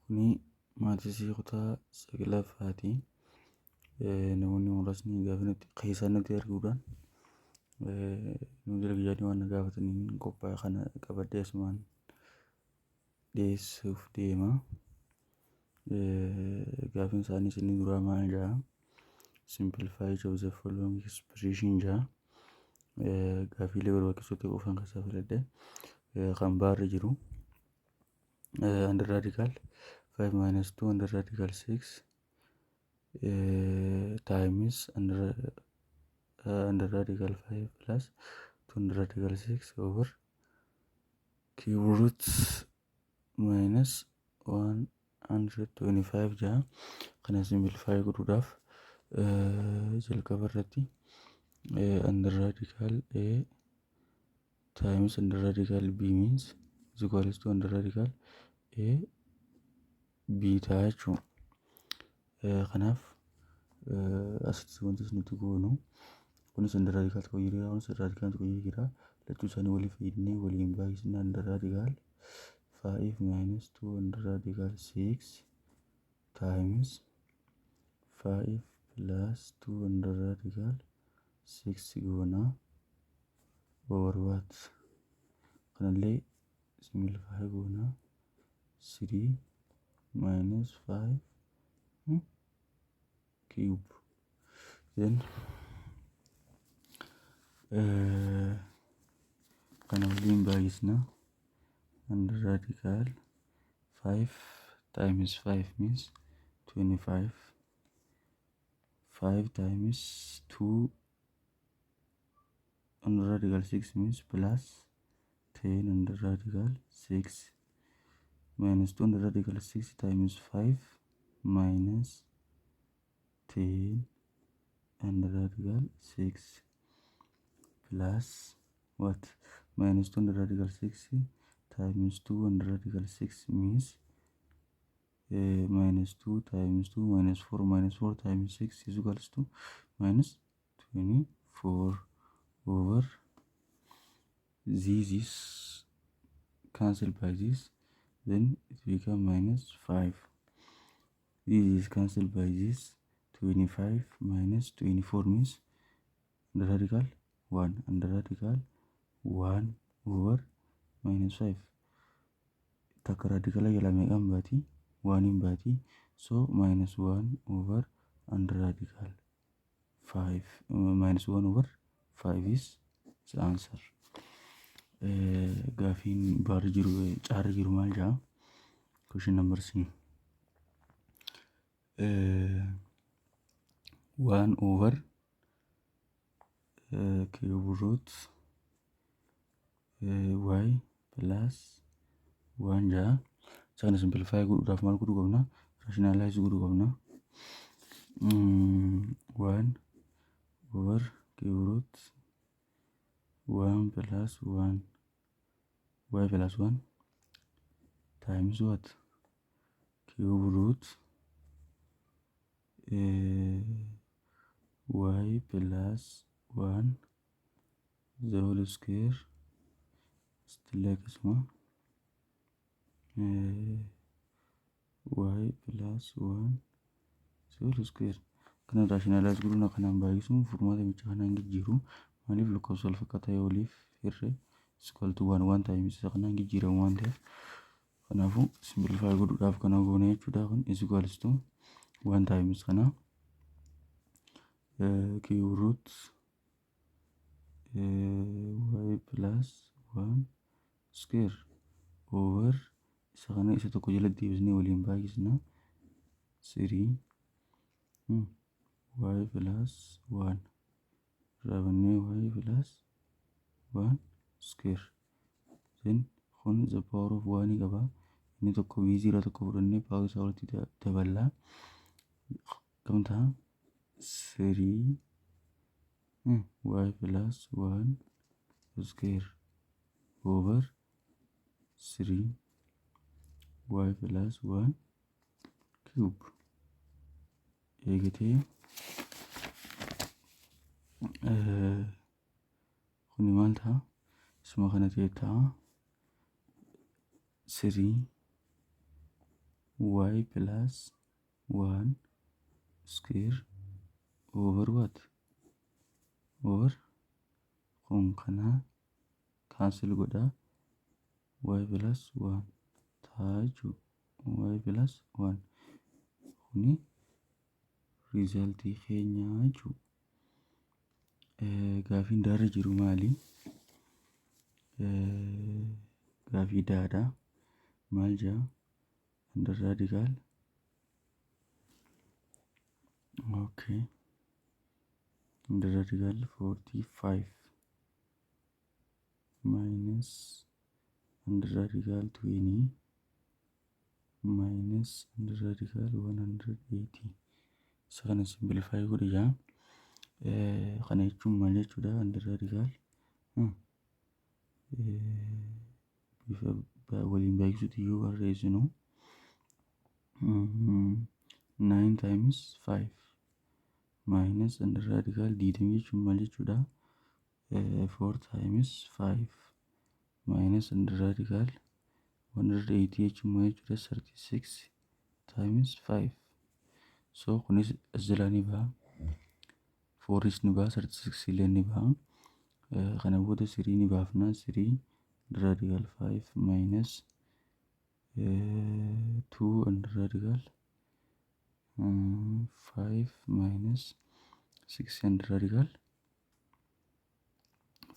Kuni mathsii kutaa saglaffaati. Namoonni muraasni gaafa nutti keessaa nutti arguudhaan nu jala waan na gaafataniin qophaa'e kana qabadhee asumaan dhiyeessuuf deema. Gaafiin isaaniis inni duraa maal jedha? "Simplify each of the following expression" jedha. Gaafiilee barbaachisoo ta'e qofaan keessaa filadhe. Kan baarra jiru under radical 5 minus 2 under radical 6 times under radical 5 plus 2 under radical 6 over cube root minus 125 jedha. Kana simplify godhuudhaaf jalqaba irratti under radical a times under radical b means is equals to under radical a b ta'a jechuudha. Kanaaf asitti wanti nuti goonu, kunis under radical tokko jira, kunis radical tokko jira. Lachuu isaanii waliif fidnee waliin baay'isna. Under radical 5 minus 2 under radical 6 times 5 plus 2 under radical 6 goona over what? Kanallee simplify goona, 3 minus 5 cube. Then kana waliin baay'isna. Under radical 5 times 5 means 25, 5 times 2 under radical 6 means plus 10 under radical 6, minus 2 under radical 6 times 5 minus 10 under radical 6 plus what? Minus 2 under radical 6 times 2 under radical 6 means minus 2 times 2 minus 4, minus 4 times 6 is equals to minus 24 over this is cancelled by this, then it become minus 5. This is cancelled by this. 25 minus 24 means under radical 1, under radical 1 over minus 5. Takka radicala jala meeqaan baati? 1 hin baati. So minus 1 over under radical 5, minus 1 over 5 is the answer. Gaafiin baarri jiru, caarri jiru maal jedha? Question number C, 1 over cube root y plus 1 jedha. Isa kana simplify godhuudhaaf maal godhuu qabna? Rationalize godhuu qabna. 1 over cube root 1 plus 1 y plus 1 times what? Cube root y plus 1 the whole square, still akkasuma y plus 1 the whole square. Kana rationalize godhuun akkanaan baay'isuun furmaata micha kanaan jijjiiru. Maaliif? Lakkoofsa wal fakkaataa yoo waliif hirre is equal to 1 1 times isa kanaan jijjiiramu waan ta'eef. Kanaafuu simplify godhuudhaaf kana goone jechuudha. Kun is equals to 1 times kana cube root y plus 1 square over isa kana isa tokko jala deebisnee waliin baay'isna, 3 y plus 1 irraa y plus 1 square. Then kun the power of 1 qaba. Inni tokko base irraa tokko fudhannee power isaa walitti daballaa. Kam ta'a? 3 y plus 1 square over 3 y plus 1 cube. Eegatee kuni maal ta'a? Isuma kana ta'e ta'a. 3 Y plus 1 square over what? Over kun kana cancel godha, y plus 1 ta'a jechuudha. Y plus 1 kuni resultii keenyaa jechuudha. Gaafiin daarra jiru maali? Gaafii daadha. Maal jaa? Under radical, okay, under radical 45 minus under radical 20 minus under radical 180. Isa kana simplify godhi jaa. Kana jechuun maal jechuudha? Under radical bifa waliin baay'isuuti yoo barreessinu, 9 times 5 minus under radical 20 jechuun maal jechuudha? 4 times 5 minus under radical 180 jechuun maal jechuudha? 36 times 5. So kunis as jalaa ni baha, 4 ni baha, 36 illee ni baha. Kana booda 3 ni baafna. 3 radical 5 minus 2 under radical 5 minus 6 under radical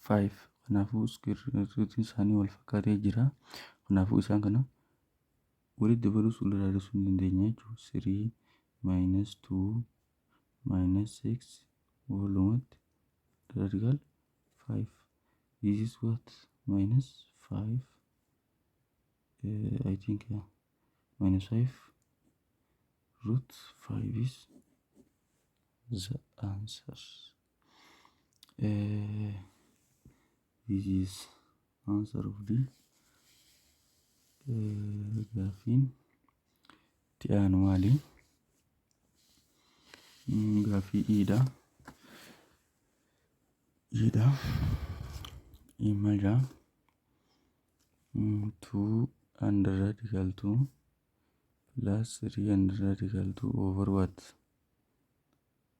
5. Kanaafuu square rootiin isaanii wal fakkaatee jira. Kanaafuu isaan kana walitti dabaluus walirraa hir'isuu ni dandeenya jechuudha. 3 minus 2 minus 6 walumatti radical 5. This is what? Minus 5, I think. Yeah, minus 5 root 5 is the answer. This is answer of the gaaffiin itti aanu maali? Gaaffii iidha. Iidha. Maal jaa? 2 under radical 2 plus 3 under radical 2 over what?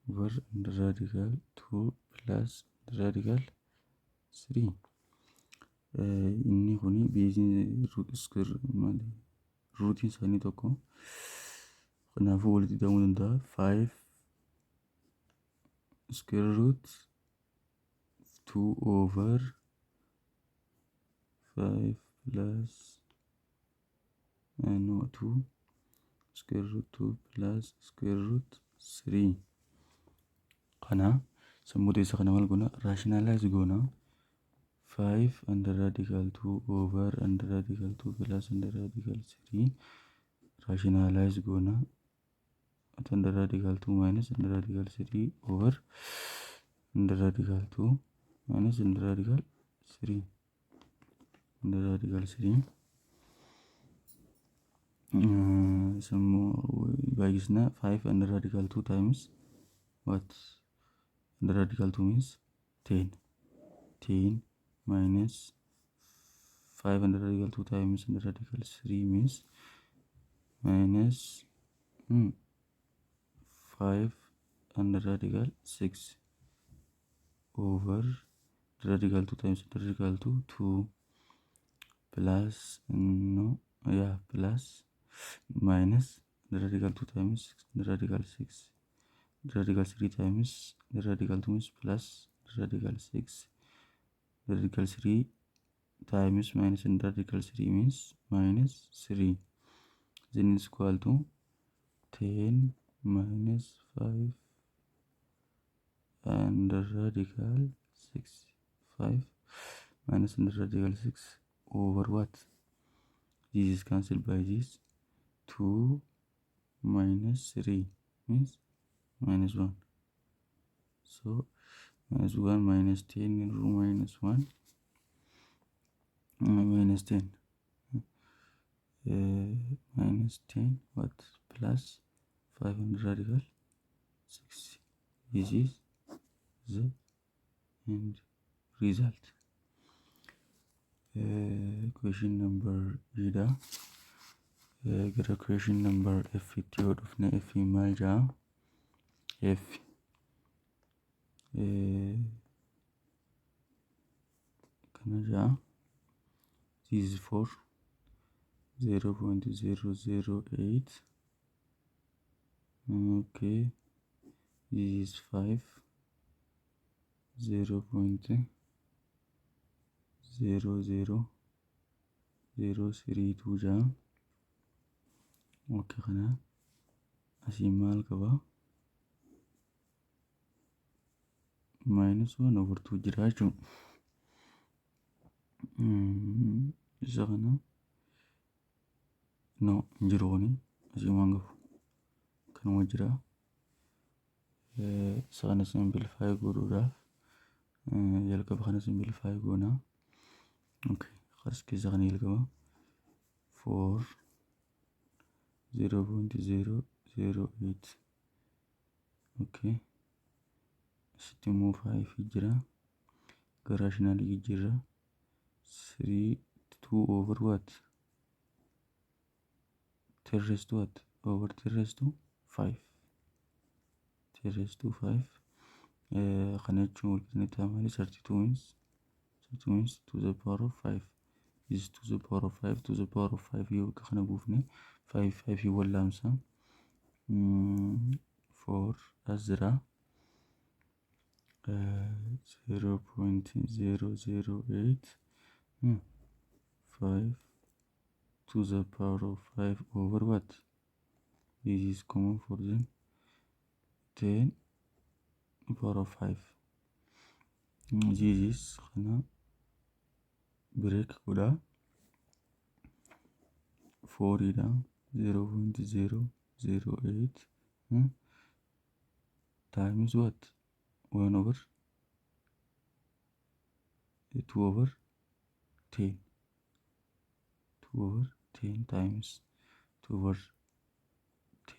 Over under radical 2 plus radical 3. Inni kuni baseiin square maali? Rootiin isaanii tokko. Kanaafuu walitti hidhamuu danda'a. 5 square root 2 over 5 plus no, 2 square root 2 plus square root 3. Kana sammuu isa kana maal goona? Rationalize goona. 5 under radical 2 over under radical 2 plus under radical 3 rationalize goona. Under radical 2 minus under radical 3 over under radical 2 minus under radical 3, under radical 3. Sammuu baay'isna. 5 under radical 2 times what? Under radical 2 means 10. 10 minus 5 under radical 2 times under radical 3 means minus 5 under radical 6 over radical 2 times radical 2, 2 plus, no, yeah, plus minus radical 2 times radical 6, radical 3 times radical 2 means plus radical 6, radical 3 times minus and radical 3 means minus 3. Then is equal to 10 minus 5 and radical 6, 5 minus and radical 6 over what? This is cancelled by this. 2 minus 3 means minus 1. So minus 1 minus 10 into minus 1 minus 10, minus 10 what? Plus 500 radical 6. This is the end result. Question number Ida. Gara question number F itti yoo dhufne, F maal jaa? F kana jaa. This is 4 0.008. Okay, this is 5 0.00032 jaa. Okay, kana asii maal qaba? Minus 1 over 2 jira jechuudha. Isa kana no hin jiru, kuni asii waan qabu kanuma jira. Isa kana simplify godhuudhaaf jalqaba kana simplify goona. Okay, as keessa kana jalqaba 4 0.008. Okay, asitti immoo 5 jira. Gara rationalii jijjiirra. 3 2 over what? 10 raised to what? Over 10 raised to 5, 10 raised to 5. Kana jechuun wal qixxee maali? 32 means, 32 means to the power of 5 is to the power of 5, to the power of 5. Yoo bakka kana buufne 5 5 wal laamsa. 4 as jira, 0.008 5 to the power of 5 over what? This is common for them, 10 power of 5. This is kana break godha. 4 dha, 0.008 times what? 1 over 2 over 10, 2 over 10 times 2 over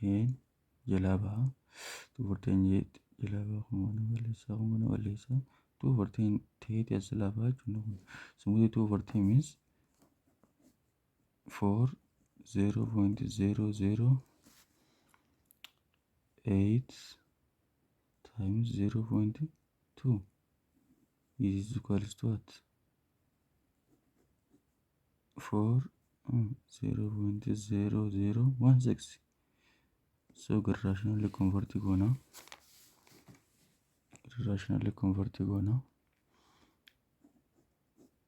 10 jalaa baha. 2 over 10 jalaa baha. Kun mana balleessaa, kun mana balleessaa. 2 over 10 ta'eeti as jalaa baha jechuudha. Kun sumutii 2 over 10 means 4 0.008 times 0.2 is equals to what? 4 0.0016. So gara rationally convert goona, rationally convert goona.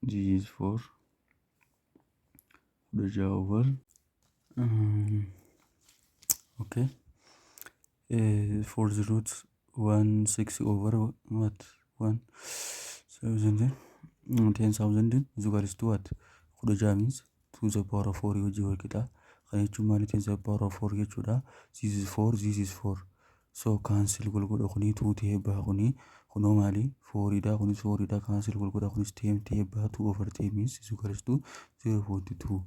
This is 4 16 over okay, fourth root 1 6 over what? 1 thousand 10,000 is equals to what? 16 means to the power of 4 wajjin wal qixa. Kana jechuun maali? 10 the power of 4 jechuudha. This is 4, this is 4, so cancel wal godha. Kuni 2 ta'ee baha. Kuni kunoo maali? 4 dha. Kunis 4 dha. Cancel wal godha. Kunis 10 ta'ee baha. 2 over 10 means is equals to 0.2.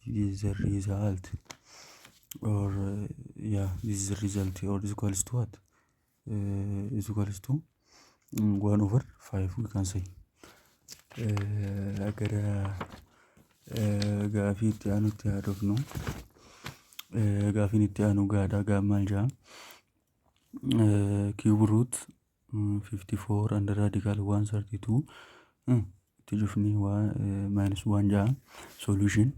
This is the result or yeah, this is the result or is equals to what? Is equals to 1 over 5, we can say. Gara gaafii itti aanutti haa dhufnu. Gaafiin itti aanu gaadha. Gaaf maal jaa? Cube root 54 under radical 132 itti cufnee waa minus 1 jaa. Solution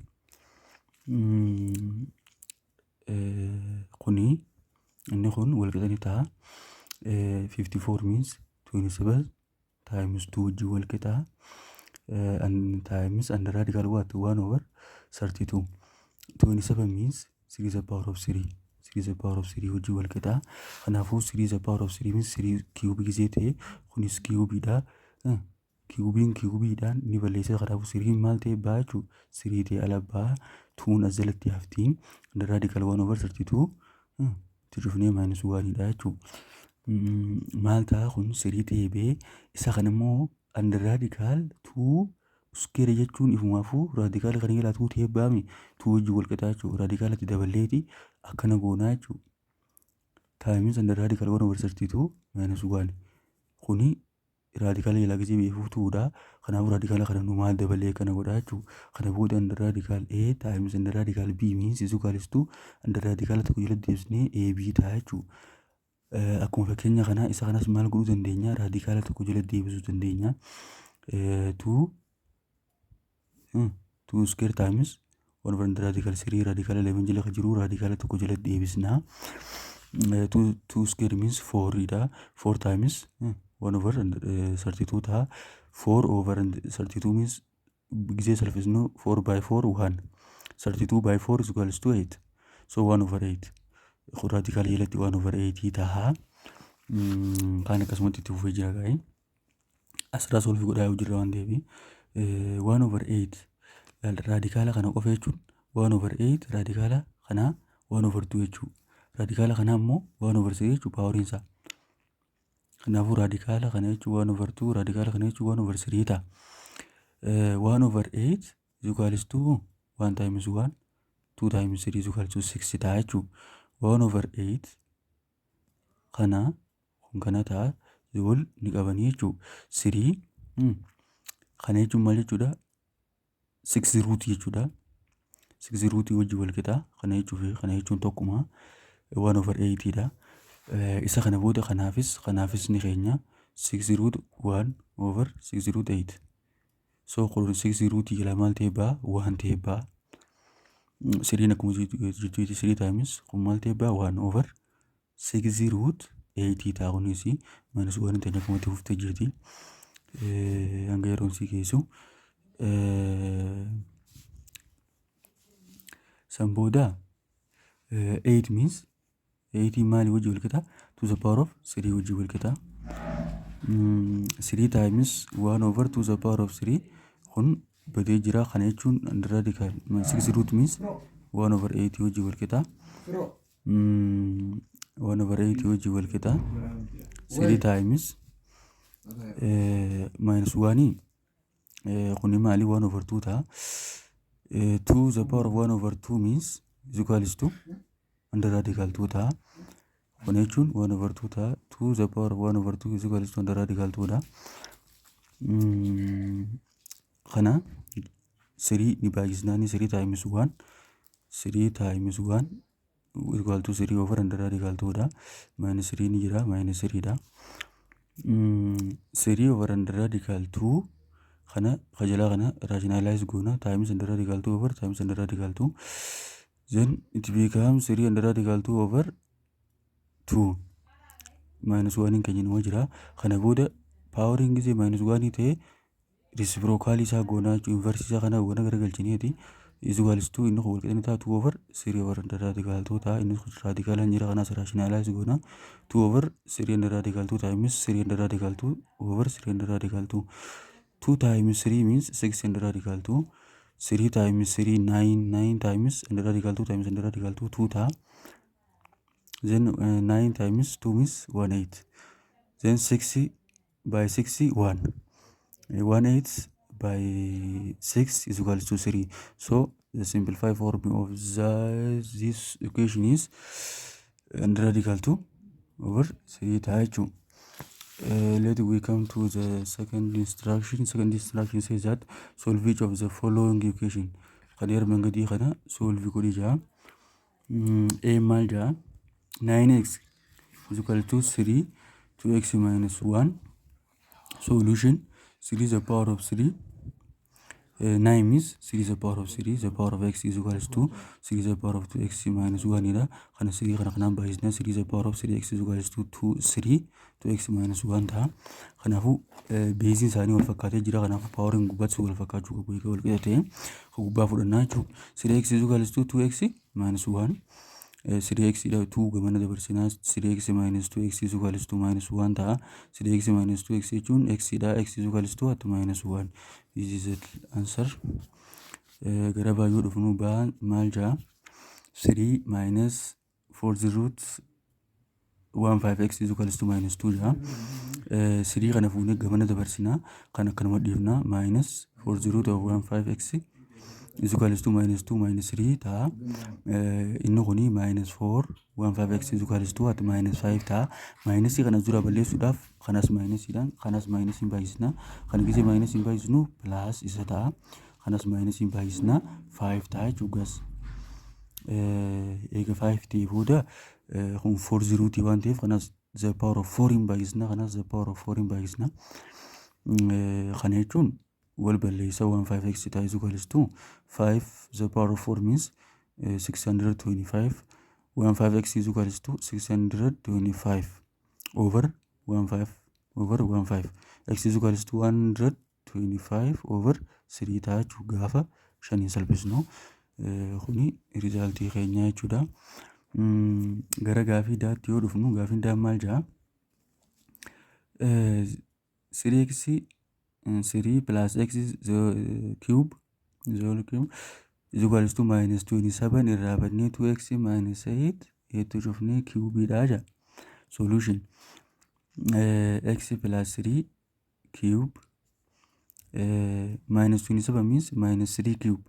kuni inni kun wal qixa ni ta'a. 54 means 27 times 2 wajjin wal qixa and times under radical what? 1 over 32. 27 means 3 is the power of 3, 3 is the power of 3 wajjin wal qixa. Kanaafuu 3 is the power of 3 means 3 cube gisee ta'e, kunis cube-dha. Cube-iin cube-dhaan ni balleessa. Kanaafuu 3 maal ta'e ba'a jechuudha? 3 ta'e ala ba'a. 2 as jalatti hafti. Under radical 1 over 32 itti cufnee minus 1 dha jechuudha. Maal ta'a? Kun 3 ta'ee ba'ee, isa kana immoo under radical 2 square jechuun ifumaafuu radical kana jalaa 2 ta'ee ba'ame, 2 wajjin wal qixa jechuudha. Radicalatti daballeeti akkana goonaa jechuudha. Times under radical 1 over 32 minus 1 kuni Radical jalaa gisee beekuu twodha. Kanaafuu radical kana nu maal dabalee kana godha jechuudha. Kana booda under radical A times under radical B means is equals to under radical tokko jala deebisnee AB ta'a jechuudha. Akkuma fakkeenya kanaa isa kanas maal godhuu dandeenya? Radical tokko jala deebisuu dandeenya. Two square times one over under radical three, radical 11 jala kan jiru radical tokko jala deebisna. Two square means four dha. Four times one over 32 ta'a. Four over 32 means gisee salphisnu four by four one. 32 by four is equals to eight. So one over eight. Radical jalatti one over eight ta'a. Kaan akkasumatti itti fufee jira gaa'ee. Asirraa solve godhaa yoo jirra waan ta'eef, one over eight radical kana qofa jechuun one over eight radical kanaa one over two jechuudha. Radical kanaa immoo one over three jechuudha poweriin isaa. Kanaafuu radical kana jechuun one over two, radical kana jechuun one over three ta'a. One over eight is equals to one times one, two times three is equals to six ta'a jechuudha. One over eight kana kun kana ta'a, wal ni qabanii jechuudha. Three kana jechuun maal jechuudha? Six root jechuudha. Six root wajjin wal qixa. Kana jechuu fi kana jechuun tokkuma. One over eight dha. Isa kana booda kanaafis ni keenya six root one over six root eight. So kun six root jalaa maal ta'e ba'a? One ta'e ba'a. Threen akkuma jechuuti, three times kun maal ta'e ba'a? One over six root eight ta'a. Kunis minus one ta'e akkuma itti fuftee jirti. Hanga yeroon si geessu. San booda eight means eight maali wajji wal qixa? To the power of three wajji wal qixa. Three times one over to the power of three kun badee jira. Kana jechuun radical six root means one over eight wajji wal qixa. One over eight wajji wal qixa. Three times minus one kuni maali? One over two ta'a. Two the power of one over two means is equals to under radical two ta'a. Kun jechuun one over two ta'a. Two the power of one over two is equals to under radical two dha. Kana three ni baay'isnaani, three times one, three times one equal to three over under radical two dha. Minus three ni jira, minus three dha. Three over under radical two kana kajalaa kana rationalize goona, times under radical two over times under radical two, then it becomes three under radical two over two minus one hin keenya numa jira. Kana booda poweriin gisee minus one ta'e reciprocal isaa goonaa jechuun inverse isaa kana goona garagalchineeti is equals to inni kun walqixa ni ta'a, two over three over under radical two ta'a. Inni kun radicalaan jira, kanaas rationalize goona, two over three under radical two times three under radical two over three under radical two. Two times three means six under radical two. Three times three, nine. Nine times under radical two times under radical two, two ta'a. Then nine times two means one eight. Then six by six, one. One eight by six is equal to three. So the simplified form of this equation is under radical 2 over 3 ta'a jechuudha. Let we come to the second instruction. Second instruction says that solve each of the following equation. Kan armaan gadii kana solve godhi jaa. A maal jaa? 9x is equal to 3 2x minus 1. Solution: 3 is the power of 3, 9 means 3 is the power of 3 the power of x is equals to 3 is the power of 2x minus 1 dha. Kana 3 kana kanaan baay'isna, 3 is the power of 3x is equals to 2 3 2x minus 1 ta'a. Kanaafuu baseiin isaanii wal fakkaatee jira. Kanaafuu poweriin gubbaatti wal fakkaachuu qabu. Egaa wal qixa ta'e gubbaa fudhannaa jechuudha. 3x is equals to 2x minus 1. 3x dha, 2 gamana dabarsinaa, 3x minus 2x is equals to minus 1 ta'a. 3x minus 2x jechuun x dha. X is equals to what? Minus 1. This is the answer. Gara baay'oo dhufnu, baa maal jaa? 3 minus 4 root 1 5 x is equals to minus 2 jaa. 3 kana fuunee gamana dabarsinaa, kan akkanuma dhiifnaa, minus 4 root of 1 5 x is equals to minus 2 minus 3 ta'a. Inni kuni minus 4 1 5 x is equals to what? Minus 5 ta'a. Minusii kana dura balleessuudhaaf kanas minusiidhaan, kanas minusiin baay'isna. Kana gisee minusiin baay'isnu plus isa ta'a. Kanas minusiin baay'isna, 5 ta'a jechuudha. Eega 5 ta'ee booda kun 4 zerooti waan ta'eef kanas the power of 4 hin baay'isna, kanas the power of 4 hin baay'isna. Kana jechuun wal balleessa, 1 5 x ta'a is equals to 5 the power of 4 means 625. 1 5 x is equals to 625 over 1 5 over 1 5, x is equals to 125 over 3 ta'a jechuudha gaafa shaniin salphisnu. Kuni resultii keenya jechuudha. Gara gaafii daatti yoo dhufnu, gaafiin daan maal jedha? 3x 3 plus x the cube, the whole cube is equals to minus 27 irraa badnee 2x minus 8 eettu cufnee cubeiidha jedha. Solution: x plus 3 cube minus 27 means minus 3 cube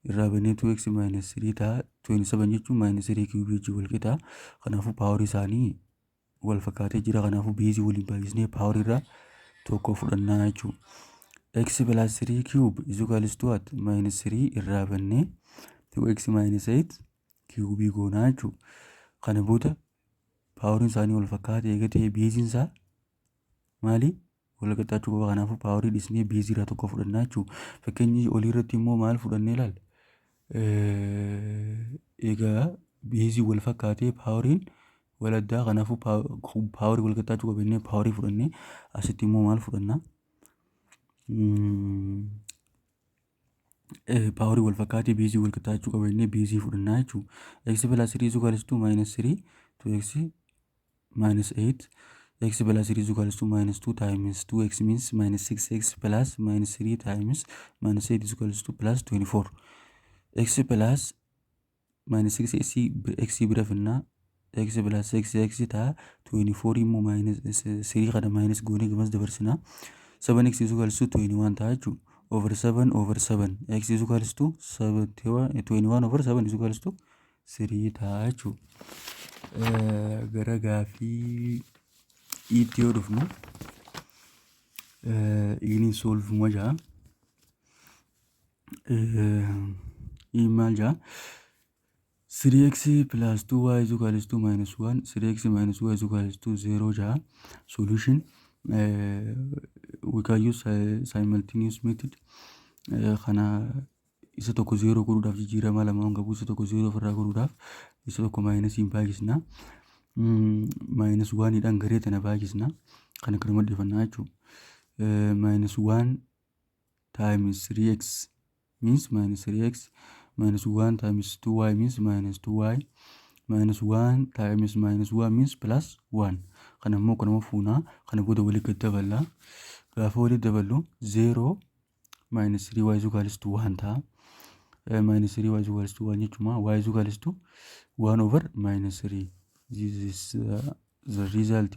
irraa badnee 2x minus 3 ta'a. 27 jechuun minus 3 cube wajjin wal qixa. Kanaafuu powerii isaanii wal fakkaatee jira. Kanaafuu baseii waliin baay'isnee powerii irraa tokko fudhannaa jechuudha. x plus 3 cube is equals to what? Minus 3 irraa bannee 2x minus 8 cubeii goonaa jechuudha. Kana booda poweriin isaanii wal fakkaatee eega ta'ee baseiin isaa maali? Wal qixxaachuu qaba. Kanaafuu powerii dhiisnee baseii irraa tokko fudhannaa jechuudha. Fakkeenyi olii irratti immoo maal fudhannee ilaalla? Egaa baseii wal fakkaatee poweriin wal addaa, kanaafuu powerii wal qixxaachuu qaba jennee powerii fudhannee, asitti immoo maal fudhannaa? Powerii wal fakkaatee baseii wal qixxaachuu qaba jennee baseii fudhannaa jechuudha. x plus 3 is equals to minus 3 2x minus 8. x plus 3 is equals to minus 2 times 2x means minus 6x plus minus 3 times minus 8 is equals to plus 24. x plus minus 6 x bira finnaa, x plus 6x ta'a. 24 immoo minus 3 kana minus goonee gamas dabarsinaa, 7x is equals to 21 ta'a jechuudha. Over 7 over 7, x is equals to 71, 21 over 7 is equals to 3 ta'a jechuudha. Gara gaafii itti yoo dhufnu, inni solve ma jaa? Inni maal jaa? 3x plus 2y is equals to minus 1, 3x minus y is equals to 0 jaa. Solution: we can use simultaneous method. Kana isa tokko 0 godhuudhaaf, jijjiirama lamaan qabu isa tokko 0 ofirraa godhuudhaaf isa tokko minusiin baay'isna. Minus oneiidhaan garee tana baay'isna. Kana kanuma dhiifannaa jechuudha. Minus 1 times 3x means minus 3x, minus 1 times 2y means minus 2y, minus 1 times minus 1 means plus 1. Kana immoo kanuma fuunaa, kana booda walii gad daballa. Gaafa walii daballu 0 minus 3y is equals to 1 ta'a. Minus 3y is equals to 1 jechuudha. y is equals to 1 over minus 3. This is the result.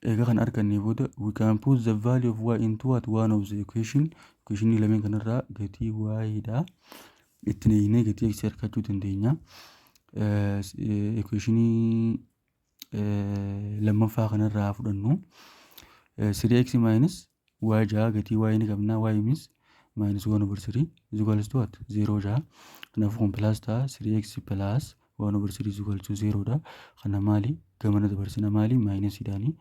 Egaa kan arganne booda we can put the value of y into what? One of the equation. Equation lameen kanarraa gatii y dha itti neeyinee gatii x argachuu dandeenya. Equationii lammaffaa kanarraa fudhannu, 3x minus y ja'a, gatii y ni qabna, y means minus 1 over 3 is equals to what? 0 ja'a. Kanaafuu kun plus ta'a, 3x plus 1 over 3 is equals to 0 dha. Kana maali? Gamana dabarsina, maali? Minusiidhaani.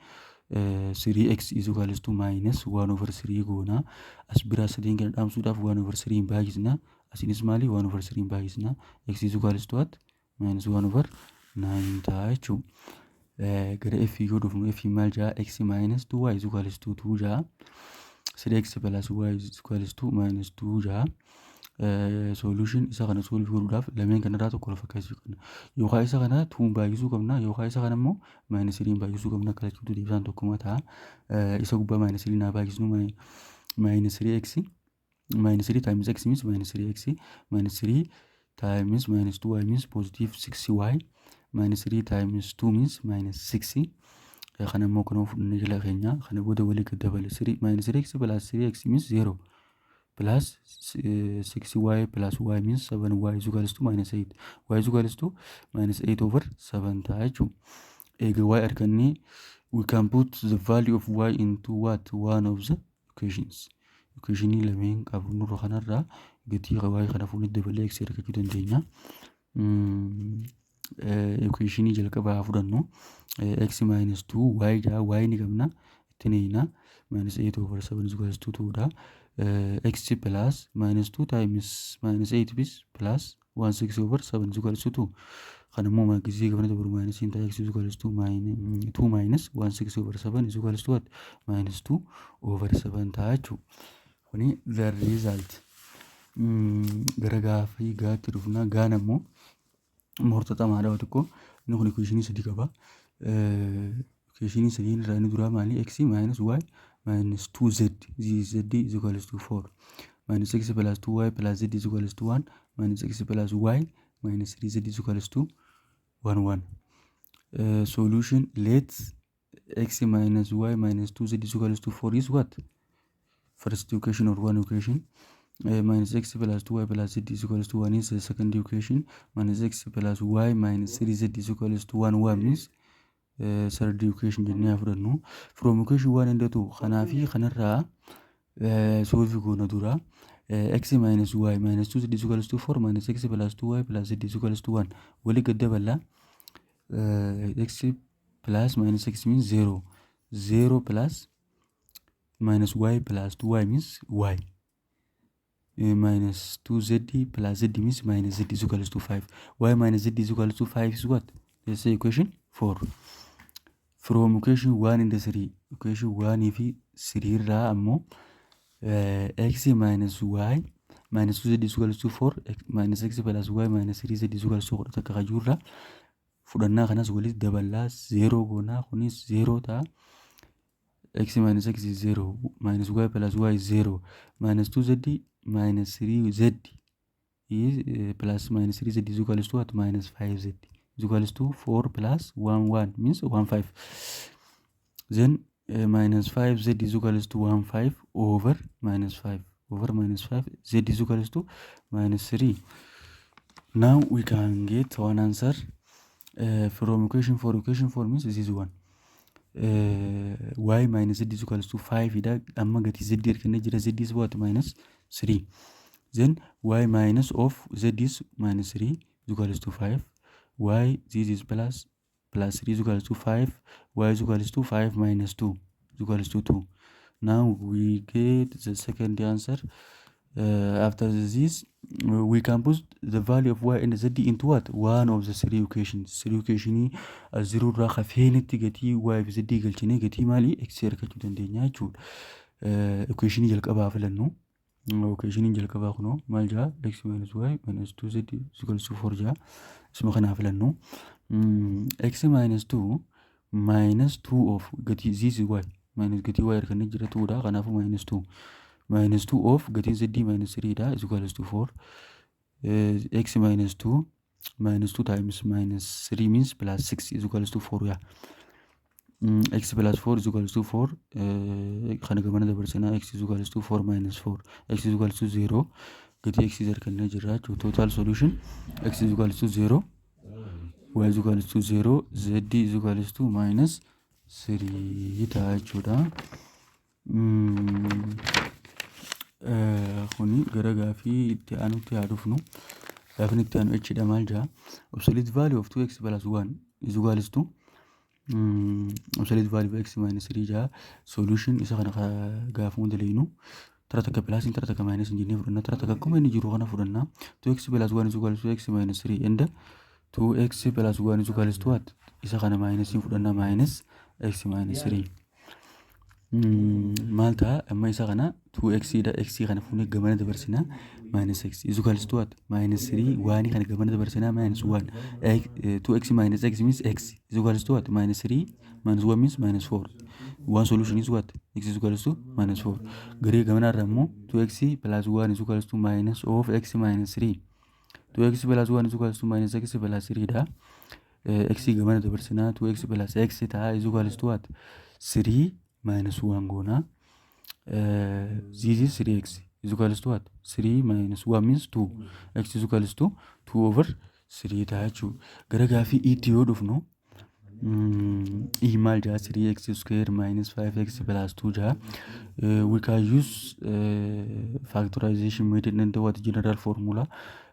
3x is equals to minus 1 over 3 goona. As biraa sadeen kana dhaamsuudhaaf 1 over 3 hin baay'isna. Asinis maali? 1 over 3 hin baay'isna. x is equals to what? Minus 1 over 9 ta'a jechuudha. Gara f yoo dhufnu, f maal ja'a? x minus 2y is equals to 2 ja'a. 3x plus y is equals to minus 2 ja'a. Solution: isa kana solve godhuudhaaf lameen kanarraa tokko lafa fakkeessuu qabna. Yookaan isa kana twon baay'isuu qabna, yookaan isa kana immoo minus threeiin baay'isuu qabna. Akka jechuutti deebisaan tokkuma ta'a. Isa gubbaa minus three naa baay'isnu, minus 3x, minus 3 times x means minus 3x, minus 3 times minus 2y means positive 6y, minus 3 times 2 means minus 6. Kana immoo kanuma fudhannee jala keenya, kana booda walii gad dabale, 3 minus 3x plus 3x means 0. plus 6y plus y means 7y is equals to minus 8. Y is equals to minus 8 over 7 ta'a jechuudha. Egaa y argannee, we can put the value of y into what? One of the equations. Equationii lameen qabu nurra kanarraa gatii y kana fuunee dabalee x argachuu dandeenya. Equationii jalqabaa haa fudhannu. X minus 2 y jaa, y ni qabna, itti neeyna, minus 8 over 7 is equals to 2 dha. X plus minus 2 times minus 8 is plus 1 6 over 7 is equals to 2. Kan immoo gisee gabana dabalu minus hin ta'a. X is equals to minus 2 minus 1 6 over 7 is equals to what? Minus 2 over 7 ta'a jechuudha. Kuni the result. Gara gaafii gaatti dhufna. Gaan ammoo morxaxamaadha xiqqoo. Inni kun equationii sadii qaba. Equationii sadiin irraa inni duraa maali? X minus y minus 2z, z is equals to 4, minus x plus 2y plus z is equals to 1, minus x plus y minus 3z is equals to 1 1. Solution: let x minus y minus 2z is equals to 4 is what? First equation or one equation. Minus x plus 2y plus z is equals to 1 is the second equation. Minus x plus y minus 3z is equals to 1 1 means third equation jennee haa fudhannu. From equation 1 and 2, kanaa fi kanarraa solve goona. Dura x minus y minus 2 z is equals to 4 minus x plus 2y plus z is equals to 1 walii gad daballa. X plus minus x means 0, 0 plus minus y plus 2y means y, minus 2z plus z means minus z is equals to 5. Y minus z is equals to 5 is what? Let's say equation 4. From equation 1 and 3, equation 1 fi 3 irraa ammoo x minus y minus 2z is equals to 4 minus x plus y minus 3z is equals to 11 kajuurraa fudhannaa. Kanas walitti daballaa 0 goonaa. Kunis 0 ta'a. X minus x is 0, minus y plus y is 0, minus 2z minus 3z is plus minus 3z is equals to what? Minus 5z is equals to 4 plus 1 1 means 1 5. Then minus 5z is equals to 1 5 over minus 5 over minus 5, z is equals to minus 3. Now we can get one answer from equation 4. Equation 4 means this is 1, y minus z is equals to 5 dha. Amma gatii z argannee jira. Z is what? Minus 3. Then y minus of z is minus 3 is equals to 5. Y, this is plus, plus 3 is equals to 5. Y is equals to 5 minus 2 is equals to 2. Now we get the second answer. After this, we can put the value of y and z into what? One of the three equations. Three equationii zero irraa hafeenitti gatii y fi z galchinee gatii maalii x argachuu dandeenya jechuudha. Equationii jalqabaa filannu. Equationiin jalqabaa kunoo maal jaa? X minus y minus 2z is equals to 4 jaa. Isuma kanaa filannu. X minus 2 minus 2 of gatii, this is y, minus gatii y argannee jira, 2 dha. Kanaafuu minus 2 minus 2 of gatiin z minus 3 dha, is equals to 4. X minus 2 minus 2 times minus 3 means plus 6 is equals to 4. Yeah, x plus 4 is equals to 4. Kana gamana dabarsinaa. X is equals to 4 minus 4, x is equals to 0. Gatii x argannee jirra jechuudha. Total solution: x is equals to 0, y is equals to 0, z is equals to minus 3 ta'a jechuudha. Kuni gara gaafii itti aanutti haa dhufnu. Gaafiin itti aanu h dha. Maal jedha? Absolute value of 2x plus 1 is equals to absolute value of x minus 3 jedha. Solution isa kana gaafuma daleenu tara takka plusiin, tara takka minus jennee fudhanna. Tara takka akkuma inni jiru kana fudhanna. 2x plus 1 is equals to x minus 3 and 2x plus 1 is equals to what? Isa kana minusiin fudhanna, minus x minus 3. Maal ta'a amma isa kana? 2x dha. X kana fuunee gamana dabarsina, minus x is equals to what? Minus 3. Waan kana gamana dabarsina, minus 1. 2x minus x means x is equals to what? Minus 3 minus 1 means minus 4. One solution is what? X is equals to minus 4. Garee gamana irra immoo 2x plus 1 is equals to minus of x minus 3. 2x plus 1 is equals to minus x plus 3 dha. X gamana dabarsinaa, 2x plus x ta'a, is equals to what? 3 minus 1 goona. This is 3x. is equals to what? 3 minus 1 means 2. X is equals to 2 over 3 ta'a jechuudha. Gara gaafii itti yoo dhufnu, E maal jaa? 3x square minus 5x plus 2 jaa. We can use factorization method and what, general formula,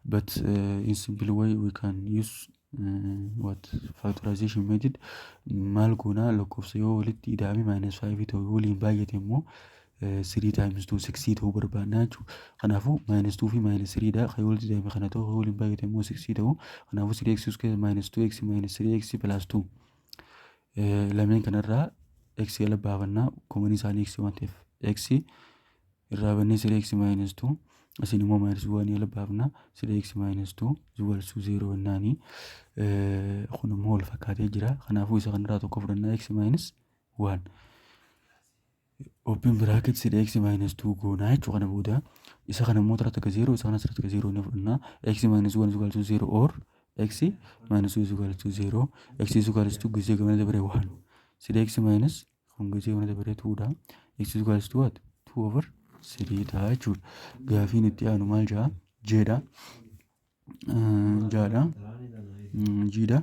but in simple way we can use what, factorization method. Maal goona? Lakkoofsa yoo walitti ida'ame minus 5 ta'u, yoo waliin baay'ate immoo 3 times 2 6 ta'uu barbaanna jechuudha. Kanaafuu minus 2 fi minus 3 dha. Kan walitti ida'ame kana ta'u, waliin baay'ate immoo 6 ta'u. Kanaafuu 3x square minus 2x minus 3x plus 2. Lameen kanarraa x jala baafannaa, common isaanii x waan ta'eef x irraa bannee 3x minus 2, asiin immoo minus 1 jala baafna, 3x minus 2 equals to 0 jennaani. Kun immoo wal fakkaatee jira. Kanaafuu isa kanarraa tokko fudhannaa, x minus 1 open bracket 3x minus 2 goonaa jechuu. Kana booda isa kana immoo tara takka 0, isa kana tara takka 0 ni fudhannaa. X minus 1 is equal to 0 or x minus 2 is equal to 0. X is equal to gisee gamana dabaree 1, 3x minus kun gisee gamana dabaree 2 dha. X is equal to what? 2 over 3 ta'a jechuudha. Gaafiin itti aanu maal jaa? Jeedha, jaadha, jiidha.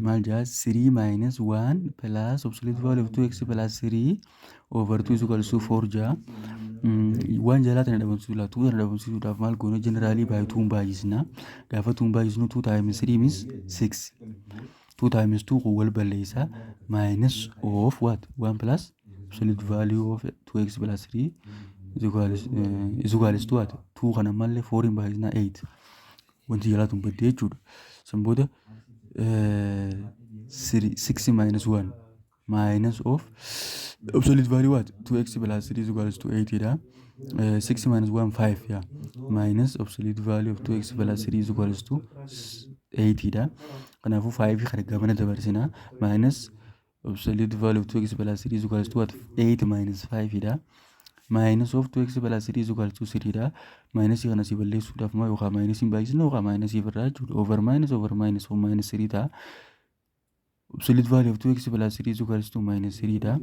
Maal jaa? 3 minus 1 plus absolute value of 2x plus 3 over 2 is equal to 4 jaa. Waan jalaa tana dhabamsiisuudhaaf, 2 tana dhabamsiisuudhaaf maal goona? Generally by 2 baay'isna. Gaafa 2 baay'isnu, 2 times 3 means 6. 2 times 2 kun wal balleessa. Minus of what? 1 plus absolute value of 2x plus 3 is equals to what? 2 kana mallee 4 hin baay'isna, 8. Wanti jalaa tun baddee jechuudha. San booda 6 minus 1 minus of absolute value what? 2x plus 3 is equals to 8 dha. 6 minus 1, 5, yeah, minus absolute value of 2x plus 3 is equals to 8 dha. Kanaafuu 5 kana gamana dabarsina. Minus absolute value of 2x plus 3 is equals to what? 8 minus 5 dha. Minus of 2x plus 3 is equals to 3 dha. Minus kana si balleessuudhaaf maa yookaan minus hin baay'isna yookaan minus irraa jechuudha. Over minus, over minus of minus 3 ta'a. Absolute value of 2x plus 3 is equals to minus 3 dha.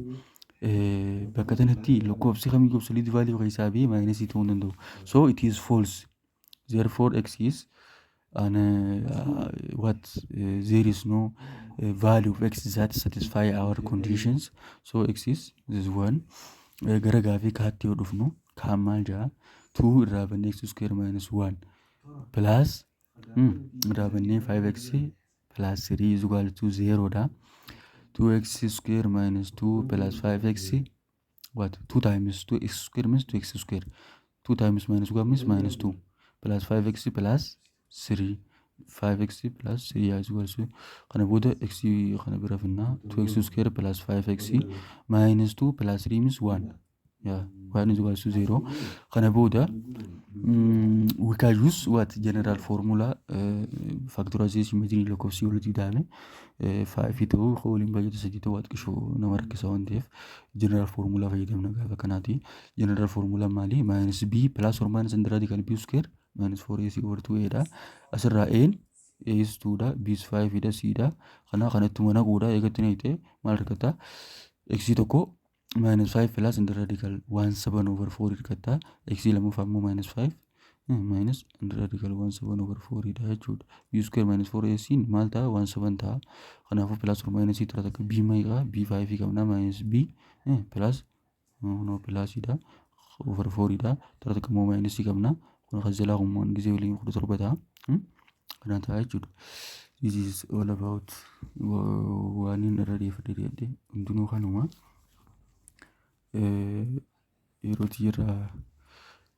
Bakka kanatti lakkoofsi kamiyyuu absolute value keessaa ba'ee minus ta'uu hin danda'u. So it is false. Therefore x is an what, there is no value of x that satisfy our conditions. So x is this one. Gara gaafii kaatti yoo dhufnu, kaan maal jaa? 2 irraa bannee x square minus 1 plus irraa bannee 5x plus 3 is equal to 0 dha. 2x square minus 2 plus 5x, what, 2 times 2x square means 2x square, 2 times minus 1 means minus 2, plus 5x plus 3, 5x plus 3 is equal to. Kana booda x kana bira finnaa, 2x square plus 5x minus 2 plus 3 means 1, yeah, 1 is equal to 0. Kana booda we can use what, general formula, factorization method. Lakkoofsi walitti ida'ame 5 ta'uu, waliin baay'atu sadii ta'uu xiqqishoo nama rakkisa waan ta'eef general formula fayyadamna gaafa kanaati. General formula maali? Minus b plus or minus under radical b square minus 4ac over 2a dha. Asirraa a a is 2 dha, b is 5 dha, c dha. Kana kanattuma naquudha. Eegatti naqxee maal argata? X tokko minus 5 plus under radical 1 7 over 4 argata. X lammaffaa immoo minus 5 minus under radical 1 7 over 4 dha jechuudha. B square minus 4 ac maal ta'a? 1 7 ta'a. Kanaafuu plus or minus tura takka b meeqa? B 5 qabna, minus b plus, no, plus dha, over 4 dha. Tura takka immoo minus qabna. Kun kan jalaa kun gisee waliin 17 ta'a. Kana ta'a jechuudha. This is all about waan inni irra deeffadhe dhiyaadhe hundinuu kanuma. Yeroo irraa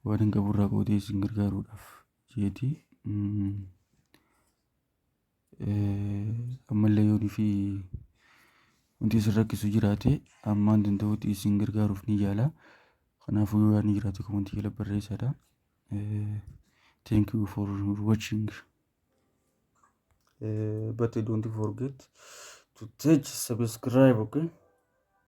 waan hin qaburraa qoodee isin gargaaruudhaaf jeeti. Ammallee yoonii fi wanti isin rakkisu jiraate, ammaan danda'utti isin gargaaruuf ni yaala. Kanaafuu yoo yaadni jiraate comment jala barreessadha. Thank you for watching. But don't forget to touch subscribe, okay?